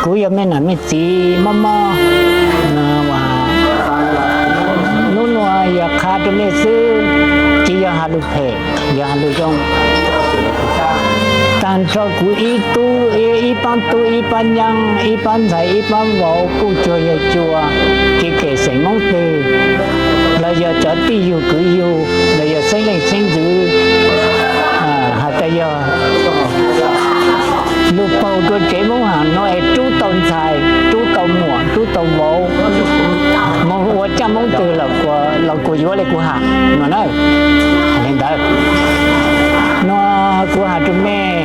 Kuv yog mej nam mej txiv mob mob, hnub nua yog qha rua mej xwb, tsi yog has lug phem, yog has lug zoo. Taag nrho kuv ib tub, ib paab tub, ib paab nyaab, ib paab ntxhais, ib paab vauv, kuj cuag yawg cua, tsi kheev xeem Moob twg, los yog cov tij yug kwv yug, los yog xeeb leej xeeb ntxwv, has tas yog lug paug rua tsev Moob Haam nuav es rub tau ntxhais, rub tau muam, rub tau vauv, moog ua caaj Moob twg los kuas yuav le kuv has nuav na. Le ntawd, nua kuv has rua mej,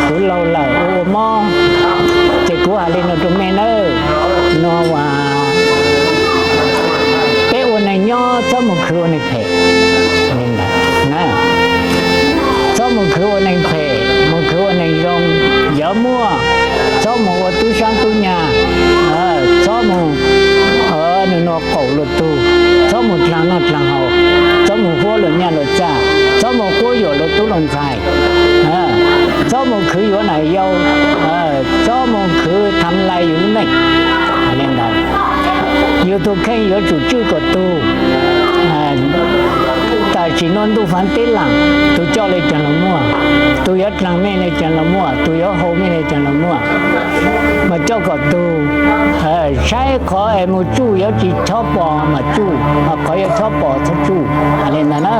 kuv laug lawm ua ua mob, ces kuv has le nuav rua mej nawb, nua uas peb ua neeg nyob txhob moog khwv ua neeg phem. Txhob moog khwv ua neeg phem, moog khwv ua neeg zoo, yuav muaj, txhob moog ua tub saab tub nyag, txhob moog nua qaum luag tug, txhob moog dlaag noj dlaag haus, txhob moog huab luag nyaj luag txag, txhob moog quab yuam luag tub luag ntxhais, txhob moog khwv yuav nam yau, txhob moog khwv tham lais yug lub neej. Le ntawd, yug tug kheej yuav tsum tswj kom tug. Tam sim nuav ntuj faav teb laam, tug coj le caag los muaj, tug yuav dlaag mej le caag los muaj, tug yuav haus mej le caag los muaj, mas coj kom tug. Saib qhov es moog tsuj yuav tsi chob pom mas tsuj, qhov yuav chob pom txhob tsuj. Le ntawd na,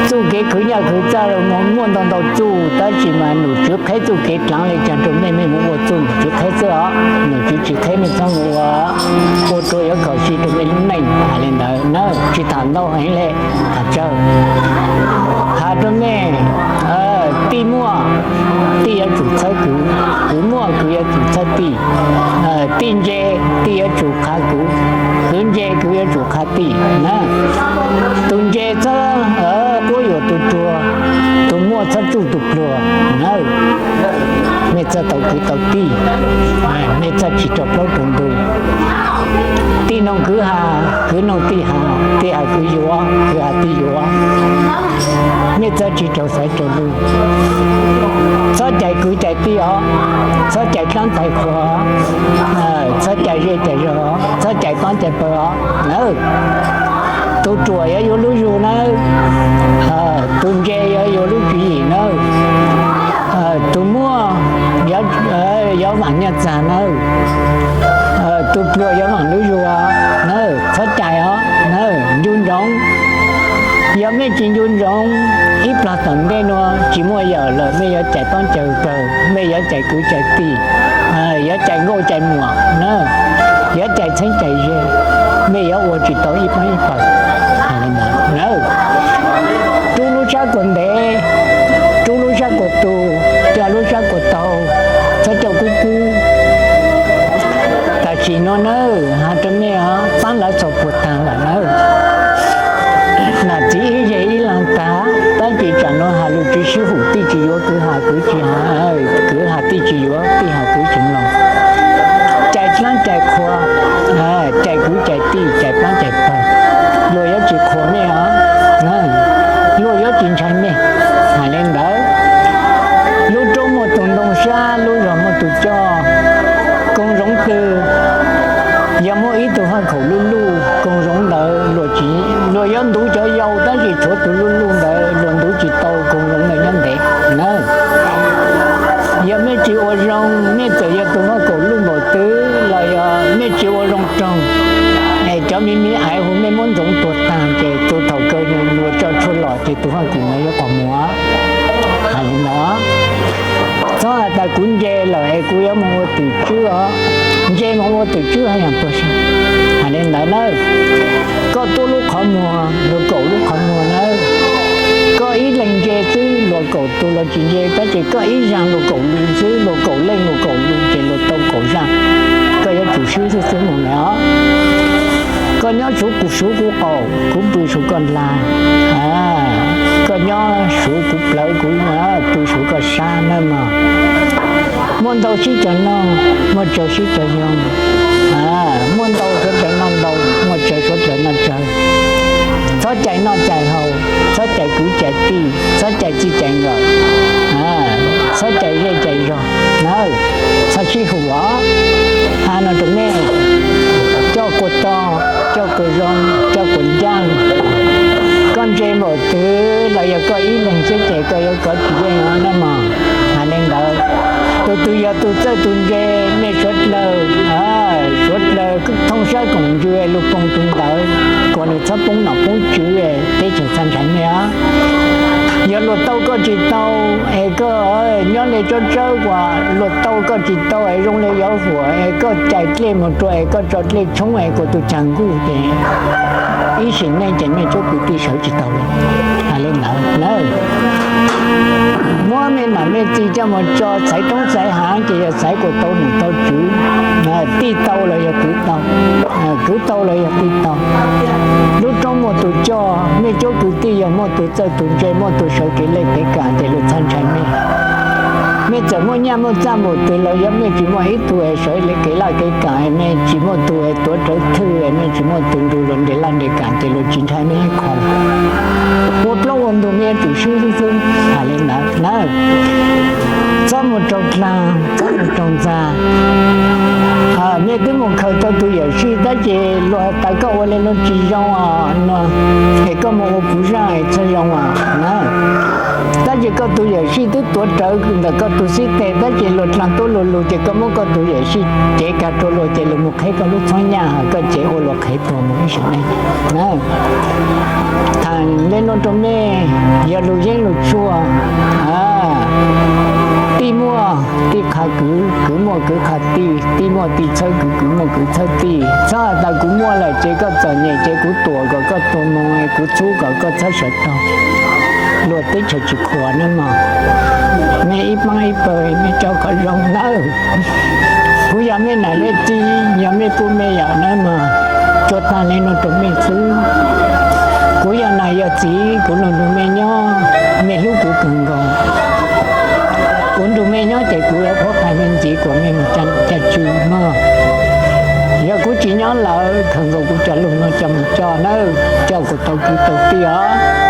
txuj kev khwv nyaj khwv txag muaj ntau ntau txuj, tab sis mas num tswv qheb txuj kev dlaag le caag rua mej, mej moog ua txuj num tswv qheb xwb os. Num tswv tsi qheb mej txhob moog ua, ua rua yuav khom si rua mej lub neej. Le ntawd na, tsi tham ntau heev le, has tsawg, has rua mej, tij muaj, tij yuav tsum txhawb kwv, kwv muaj, kwv yuav tsum txhawb tij, tij ntse, tij yuav tsum qha kwv, kwv ntse, kwv yuav tsum qha tij na. Tug ntse txhob quab yuam tug ruag, tug muaj txhob tsuj tug pluag na. Mej txhaj tau kwv tau tij, mej txhaj tsi raug plaub raug ntug. Tij noog kwv has, kwv noog tij has, tij has kwv yuav, kwv has tij yuav. Mej txhaj tsi raug xaiv raug lug. Txhob cais kwv cais tij os, txhob cais dlaab cais qhua, txhob cais zej cais zog, txhob cais paab cais pawg os nawb. Tug ruam yuav yuav lub zug nawb, tug ntse yuav yuav lub tswv yim nawb, tug muaj yuav vaam nyaj txag nawb, tug pluag yuav vaam lub zug nawb, txhob cais os nawb, ncu ntsoov. Yog mej tsi ncu ntsoov, ib plag tom ntej nuav tsi muaj yawm lawm, mej yuav cais paab cais pawg, mej yuav cais kwv cais tij, yuav cais nkauj cais muam na, yuav cais txheeb cais ze, mej yuav ua tsi tau ib paab ib pawg. Rub lub sab kuas ntev, rub lub sab kuas tug, coj lub sab kuas taug, txhob coj kub kub. Tam sim nuav nawb, has rua mej os, paab lawv txhaum puag taag lawm nawb. Nam txiv ib zej ib laag taag, tab sis tsam nuav has lug tsi sib hum, tij tsi yuav kwv has, kwv tsi has, kwv has tij tsi yuav, tij has kwv tsi mloog. Cais dlaab cais qhua, cais kwv cais tij, cais paab cais pawg, luag yuav tsi qhuas mej os, luag yuav tsi ntshai mej. Has le ntawd, lub roob muaj tug ntoo sab, lub zog muaj tug coj, koog zoov twg yog muaj ib tug haj khaum luj luj, koog zoov ntawd luag yuav ntuv cov yau, tab sis tshuav tug luj luj ntawd luag ntuv tsi tau, koog zoov ntawd nyob ntev nawb. Yog mej tsi ua zoo, mej txawm yog tug haj khaum luj npaum twg los yog mej tsi ua zoo raug, es cov miv miv aiv hu mej muab ntxoov tuag taag, ces tug thaum kawg luag tso tshuaj los ces tug haj khaum ntawd yuav qog muag. Has le ntawd, txhob has tas kuv ntse lawm es kuv yuav moog ua twm tswb os. Ntse moog ua twm tswb haj yam tuag sab. Has le ntawd nawb, koj tuab lub qhov muag luag kaum lub qhov muag nawb. Koj ib leeg ntse xwb luag kaum tug los tsis ntse, tab sis koj ib zaag luag kaum lug xwb, luag kaum leej luag kaum lug ces luag tau kaum zaag. Koj yuav tsum swb xwb xwb moog lawm os. Koj nyob suav kuv, suav kuv qaum, kuv pw suav koj dlaag. Koj nyob suav kuv plawv, kuv pw suav koj sab nawb mog. Muaj ntau sib cog noj, muaj tsawg sib cog yoog. Muaj ntau suav cov noj ntau, muaj tsawg suav cov noj tsawg. Txhob cais noj cais haus, txhob cais kwv cais tij, txhob cais txij cais nkawm, txhob cais zej cais zog nawb. Sib hu os, hais no rau nej, coj kuas tog, coj kuas zoo, coj kuas ncaj. Koj ntse npaum twg los yog koj ib leeg xwb ces koj yuav kov tsis yeej os nawb mog. Hais li ntawd, tus twg yog tus txawj tus ntse, nej suav dlawg, suav dlawg thooj sab koom ntsws lug poob tus ntawd, kom nws txhob poob nom poob tswv, teb chaws txhob ntshai nej os. Yog luag tau koj tsis tau es koj nyob li tsawb tsawb uas luag tau koj tsis tau es zoo li yuav huam es koj cais dlej mus rua es koj tso dlej tshoob es kuas tus caag nkuj ces ib sim neej ces mej cuab kwv tij sawv tsis tau li. Hais li ntawd na, muab mej nam mej txiv coj mus tso txhaiv roob txhaiv hav ces yog txhaiv kuas tau nom tau tswv, tij tau los yog kwv tau, kwv tau los yog tij tau. Lub roob muaj tus coj, mej cuab kwv tij yog muaj tus txawj tus ntse, muaj tus sawv kev lej kev kam ces luag txhob ntshai mej. Mej txawm muaj nyaj muaj txaj npaum twg los yog mej tsis muaj ib tug es sawv kev laj kev kam, mej tsis muaj tus es tuav rawv thwj, mej tsis muaj tus nrug luag nres laj nres kam ces luag tsis ntshai mej ib qho. Ua plaub ua ntug mej yuav tsum swb xwb xwb. Hais li ntawd na, txhob mus raug dlaag, txhob mus raug ntxag. Mej twb mus khaws tau tus yawm sij tab sis luag has tas koj ua li no tsis zoo os no, es koj mus ua kuv zaj es txhob zoo os na. Tab sis koj tus yawm sij twb tuav rawv ntawm koj tus xib teg tab sis luag dlaag tuab lug lug ces koj muab koj tus yawm sij cev kag rua luag ces luag mus qhev koj lub txhob nyaj, koj cev ua luag qhev tuag mus ib sim neej. Thaam le nuav rua mej, yog lug yeeb lug tshuaj, tij muaj tij qha kwv, kwv muaj kwv qha tij, tij muaj tij txhawb kwv, kwv muaj kwv txhawb tij. Txhob has tas kuv muaj lawm ces koj txom nyem ces kuv tuam kom koj tuag moog, kuv txhub kom koj txhob sawv taug. Luag teb chaws tsis qhuas nawb mog. Mej ib paab ib pawg mej coj kom zoo nawb. Kuv yog mej nam mej txiv, yog mej tub mej yawm nawb mog, tsuas taag le nuav rua mej xwb. Kuv yog nam yog txiv, kuv lug nrug mej nyob, mej hlub kuv kawg nkaus. Kuv nrug mej nyob ces kuv yuav qhuab qhia mej ntxiv kuas mej mus caj tswv mog. Yog kuv tsis nyob lawm, kawg nkaus kuv cov lug nuav coj mus coj nawb, coj kuas tau kwv tau tij os.